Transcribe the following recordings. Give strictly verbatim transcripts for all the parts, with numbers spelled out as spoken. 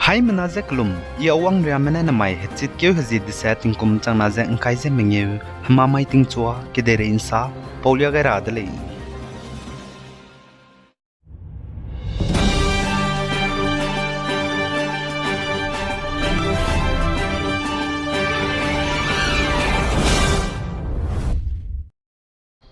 Haimena ze kelum, I Awang Riame ne namai hechitkeu hezie dese tingkum changna ze ngkai ze mengeu, hemamai tingchua kedeirei nsa paulia gai ra de lei.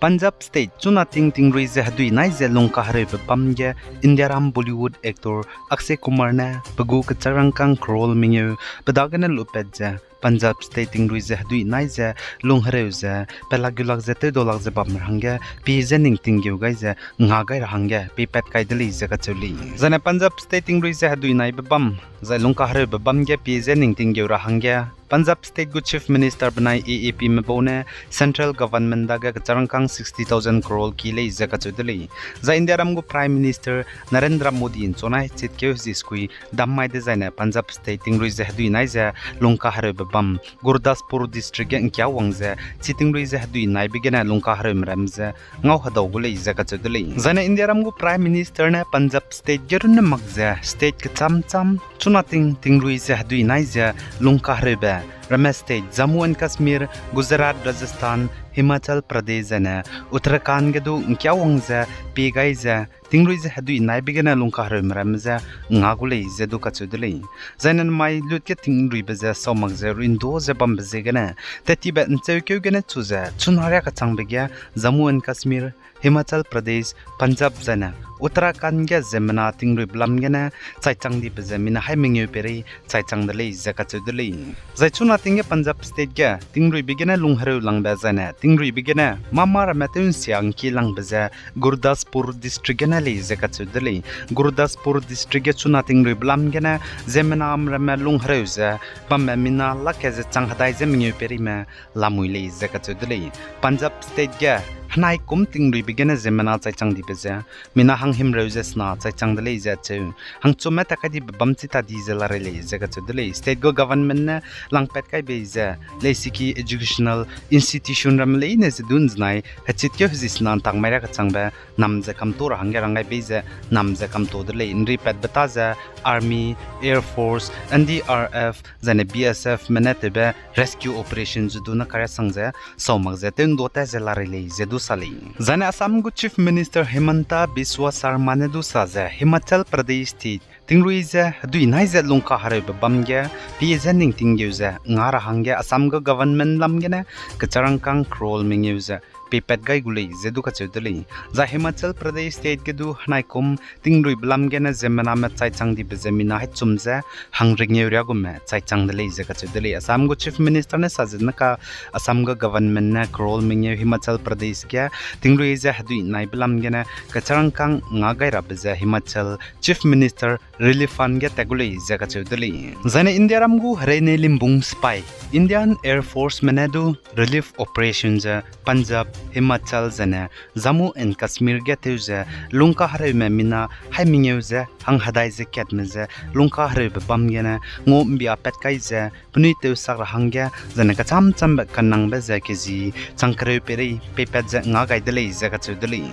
Punjab State chuna ting tingrui ze hedui nai ze lungkahereube bam ge Indiaram Bollywood actor Akshay Kumar ne pe gu kecharangkâng crore mengeu pe dagene lupat ze Punjab State tingrui ze hedui nai ze lunghereu ze pelak gulak ze tewdalak ze bam ra hangge pie ze ning tinggeu gai ze nga gai ra hangge peipat kai de lei ze kacheu lei. Zaine Punjab State tingrui ze hedui naibe bam zai lungkahereube bam ge pie ze ning tinggeu ra hangge Punjab State gu Chief Minister benai A A P me bau ne Central Government dage kecharangkâng sixty thousand crore ki lei ze kacheu de lei. Zai Indiaram gu Prime Minister Narendra Modi nchunai chitkeu hezie sekui dam mai dezaine Punjab State tingrui ze hedui nai ze lungkahereube bam Gurdaspur District ge ngkia wang ze chi tingrui ze hedui naibe gene lungkahereume ram ze ngau hedau gu lei ze kacheu de lei. Zaine Indiaram gu Prime Minister ne Punjab State ge runne mak ze state kecham cham chuna ting tingrui ze hedui nai ze lungkahereube ramme state Jammu and Kashmir, Gujarat, Rajasthan, Himachal Pradesh zaine Uttarakhand ge du ngkia wang ze pie gai ze tingrui ze hedui naibe gene lungkahereume ram ze nga gu lei ze du kacheu de lei. Zaine namai lut ge tingruibe ze sau mak ze rui'ndu ze bambe ziegene, tettibe ncheukeu gene chu ze chuna riâ kechangbe ge Jammu and Kashmir, Himachal Pradesh, Punjab zaine Uttarakhand ge ziemmena tingruibe lam gene chaichang dibe ze mina hai mengeu peirei chaichang de lei ze kacheu de lei. Zai chuna ting ge Punjab State ge tingruibe gene lunghereu langbe zaine tingruibe gene mâ-mâ ramme tew nsia ngkie langbe ze Gurdaspur District gene lei ze kacheu de lei. Gurdaspur District ge chuna tingruibe lam gene ziemmename ramme lunghereu ze bamme mina lak ke ze chang hedai ze mengeu peirime lamui lei ze kacheu de lei. Punjab State ge henai kum tingruibe gene ziemmena chaichang dibe ze mina hanghimreu ze sena chaichang de lei ze acheu. Hangchumme tat kai dibe bam chi ta di ze larei lei ze kacheu de lei. State gu government ne langpat kai bei ze leisiki educational institution ramme leine ze du nzenai hechitkeu hezie sena ntak mai riâ kechangbe nam ze kamto ra hangge rang gai bei ze nam ze kamto de lei. Nripatbe ta ze Army, Air Force, N D R F zaine B S F me ne tewbe rescue operation ze du ne kariasang ze sau mak ze tew ’ndu ta ze larei lei ze du sa lei. Zaine Assam gu Chief Minister Himanta Biswa Sarma ne du sa ze Himachal Pradesh State tingrui ze hedui nai ze lungkahereube bam ge pie ze ning tinggeu ze nga ra hangge Assam gu government lam gene kecharangkâng crore mengeu ze peipat gai gu lei ze du kacheu de lei. Zai Himachal Pradesh State ge du henai kum tingruibe lam gene ziemmename chaichang dibe ze mina hechum ze hangringeu riâ gume chaichang de lei ze kacheu de lei. Assam gu Chief Minister ne sa ze neka Assam gu government ne crore mengeu Himachal Pradesh ge tingrui ze hedui naibe lam gene kecharangkâng nga gai rabe ze Himachal Chief Minister Relief Fund ge tat gu lei ze kacheu de lei. Zaine Indiaram gu hereine limbung sipai Indian Air Force me ne du relief operation ze Punjab, Himachal zaine Jammu and Kashmir ge tew ze lungkahereume mina hai mengeu ze hanghedai ze katme ze lungkahereube bam gene ngau ’mbia pat kai ze penui tewsak ra hangge zaine kecham chambe kanangbe ze kezi chang kereu peirei peipat ze nga gai de lei ze kacheu de lei.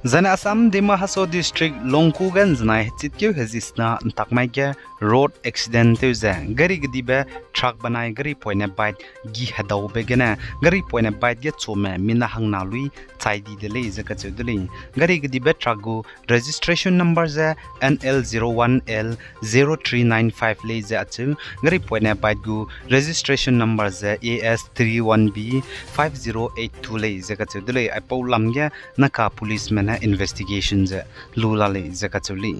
Zaine Assam Dima Hasao District Longku ge nzenai hechitkeu hezie sena ntak mai ge road accident tew ze gari kedibe truck benai gari poine bike gi hedaube gene gari poine bike ge chume mina hangna lui chai di de lei ze kacheu de lei. Gari kedibe truck gu registration number ze N L zero one L zero three nine five lei ze acheu, gari poine bike gu registration number ze A S three one B five zero eight two lei ze kacheu de lei. Aipau lam ge naka policeme ne investigation ze lu la lei ze kacheu lei.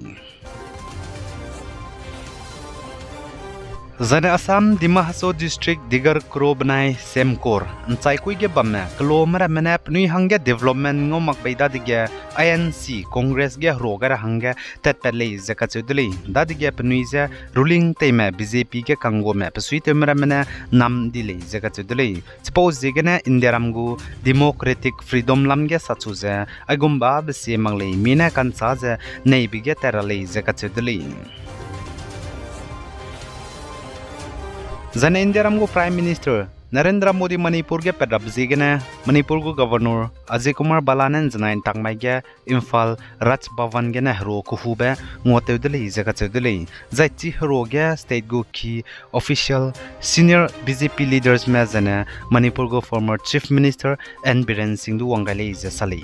Zaine Assam Dima Hasao District Digar Kro benai Semkhor nchaikui ge bamme kelome ramme ne penui hangge development ngau mak bei dadege I N C Congress ge herua gai ra hangge tatpat lei ze kacheu de lei. Dadege penui ze ruling teime B J P ge kangguame pesuitewme ramme ne nam di lei ze kacheu de lei. Chipau ziegene Indiaram gu democratic freedom lam ge sachu ze aigumba besie mak lei, mi ne ka'nchâ ze neibe ge tat ra lei ze kacheu de lei. Zaine Indiaram gu Prime Minister Narendra Modi Manipur ge pat rabe ziegene Manipur gu Governor Ajay Kumar Bhalla ne ’nzenai ’ntak mai ge Imphal Raj Bhavan gene herua kehube nguatew de lei ze kacheu de lei. Zai chi herua ge state gu key official, senior B J P leadersme zaine Manipur gu former Chief Minister N Biren Singh du wang gai lei ze sa lei.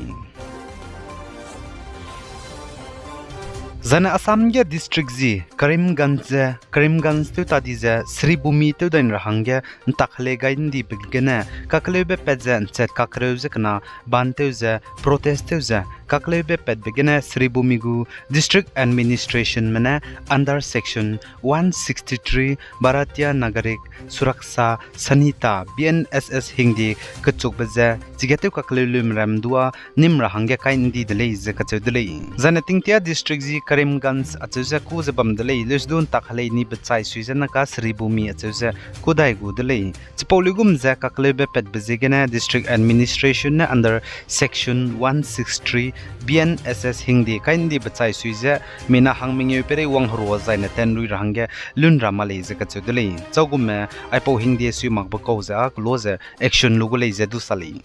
Zaine Assam ge district zi Karimganj ze, Karimganj tew ta di ze Sribhumi tew dai ra hangge ’ntak helei gai ’ndibe gene kakleube pat ze ’nchat kakereu ze kena ban tew ze protest tew ze kakleube patbe gene Sribhumi gu district administrationme ne under section one sixty-three Bharatiya Nagarik Suraksha Sanhita, B N S S hingde kechukbe ze chige tew kakleulumram dua nim ra hangge kai ’ndi de lei ze kacheu de lei. Zaine tingtia district zi Karimganj acheu ze kû ze bam de lei, leusdu ’ntak helei ni bechai sui ze naka Sribhumi acheu ze kû dai gu de lei. Chipau luigum ze kakleube patbe ziegene district administration ne under section one six three B N S S hingde kai ’ndi bechai sui ze mina hang mengeu peirei wang herua zaine tenrui ra hangge lun ra ma lei ze kacheu de lei. Chaugumme aipau hingde sui makbe kau ze a kelo ze action lu gu lei ze du sa lei.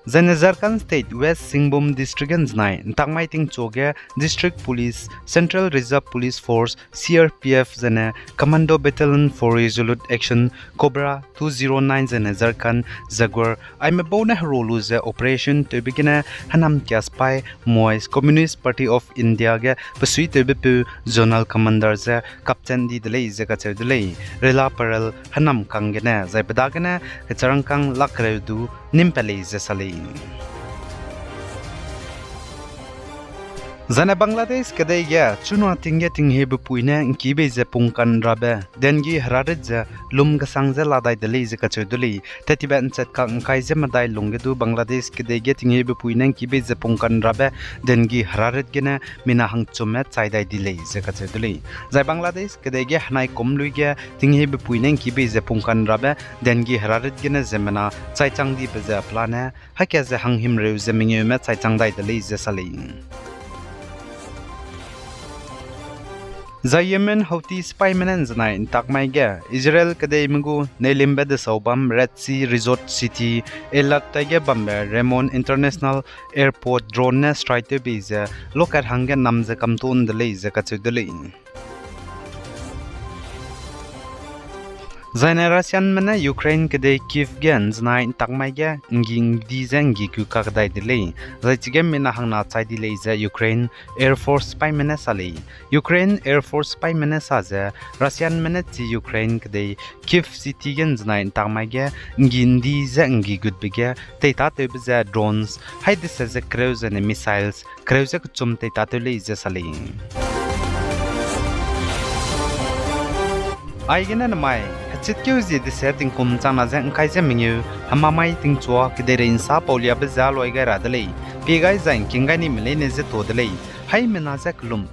Zaine Jharkhand State West Singhbhum District ge ’nzenai ’ntak mai tingchu ge District Police, Central Reserve Police Force, C R P F zaine Commando Battalion for Resolute Action, Cobra two zero nine zaine Jharkhand Jaguar aime bau ne herua lu ze operation tewbe gene hênam kia sipai Maoist, Communist Party of India ge besuitewbepeu zonal commander ze kapchan di de lei ze kacheu de lei. Rela Parel hênam kang gene zai pe dagene kecharangkâng lak kereu du nîm pat lei ze sa lei. Zaine Bangladesh kedei ge chuna ting ge tinghebepui ne ’ngkibei ze pungkan rabe dengue herarit ze lum kesang ze la dai de lei ze kacheu de lei. Tettibe ’nchat kak ’ngkai ze medai lungge du Bangladesh kedei ge tinghebepui ne ’ngkibei ze pungkan rabe dengue herarit gene mina hangchumme chai dai di lei ze kacheu de lei. Zai Bangladesh kedei ge henai kum lui ge tinghebepui ne ’ngkibei ze pungkan rabe dengue herarit gene ziemmena chaichang dibe ze pelane haika ze hanghimreu ze mengeume chaichang dai de lei ze sa lei. Zai Yemen Houthi sipaime ne ’nzenai ’ntak mai ge Israel kedeime gu neilimbe desau bam Red Sea resort city Eilat taige bambe Ramon International Airport drone ne strike tewbei ze lokat hangge nam ze kamtuâ ’n de lei ze kacheu de lei. Zaine Russianme ne Ukraine kedei Kyiv ge ’nzenai ’ntak mai ge ’nggi ’ndi ze ’nggi gu kakdai de lei. Zai chige mina hangna chai di lei ze Ukraine Air Force sipaime ne sa lei. Ukraine Air Force sipaime ne sa ze Russianme ne chi Ukraine kedei Kyiv city ge ’nzenai ’ntak mai ge ’nggi ’ndi ze ’nggi gutbe ge teitâtewbe ze drones hai deset ze kereu zaine missiles kereu ze kechum teitâtew lei ze sa lei. Aigene nemai, hechitkeu zie deset tingkum changna ze ’ngkai ze mengeu, hemamai tingchua kedeirei ’nsa pauliabe ze loi gai ra de lei, pie gai zai ’ngking gai nime leine ze tuâ de lei, haimena ze kelum.